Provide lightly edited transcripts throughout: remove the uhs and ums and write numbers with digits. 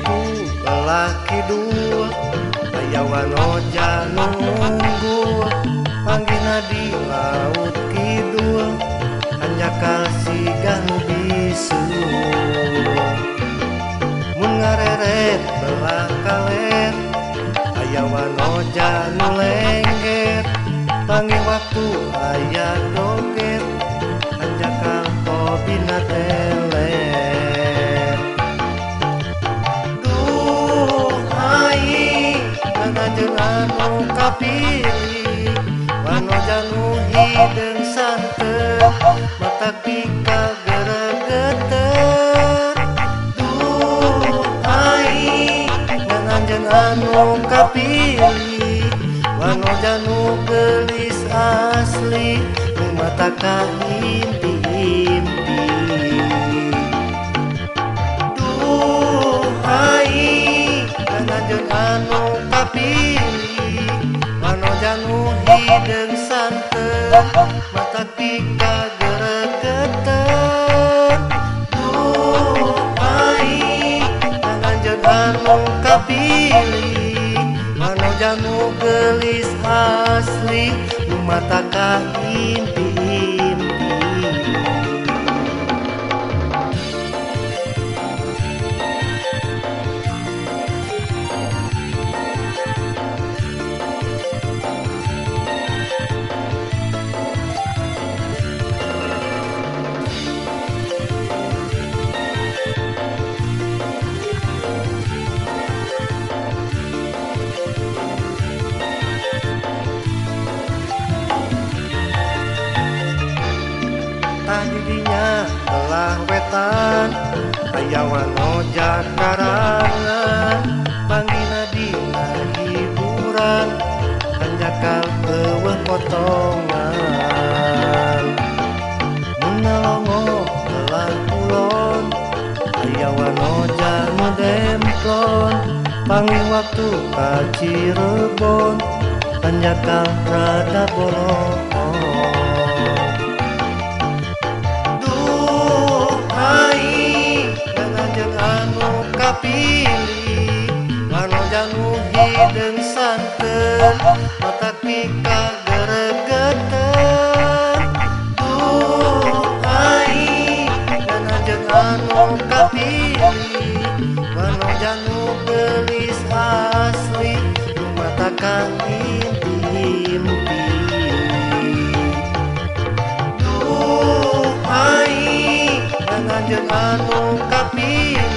waktu belah kidul aya wanoja nu unggul panggihna di laut kidul hanjakal sigah nu bisul mun ngareret belah kaler aya wanoja nu lengger panggih waktu aya doger hanjakal tobina teler. Duh aing ngan anu kapilih wanoja nu hideung santen mata pika geregeter. Duh aing ngan anu kapilih wanoja nu geulis asli nu mata kaimpi-impi. Duh aing ngan anu kapilih wanoja nu hideung santen mata pika geregeter. Duh aing ngan anu kapilih wanoja nu geulis asli nu mata kaimpi-impi. Tah didinya belah wetan aya wanoja karangan panggihna dina hiburan hanjakal eueuh potongan mun ngalongo belah kulon aya wanoja nu demplon panggih waktu ka Cirebon hanjakal rada bolong. Anu kapilih wanoja nu hideung santen mata pika geregeter. Duh aing ngan anu kapilih wanoja nu geulis asli nu mata kaimpi-impi. Duh aing ngan anu kapilih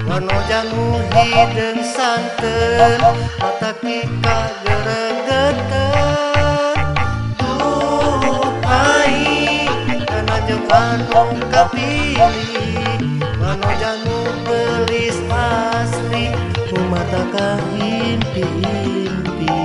wanoja nu hideung santen mata pika geregeter. Duh aing ngan anu kapilih wanoja nu geulis asli nu mata kaimpi-impi.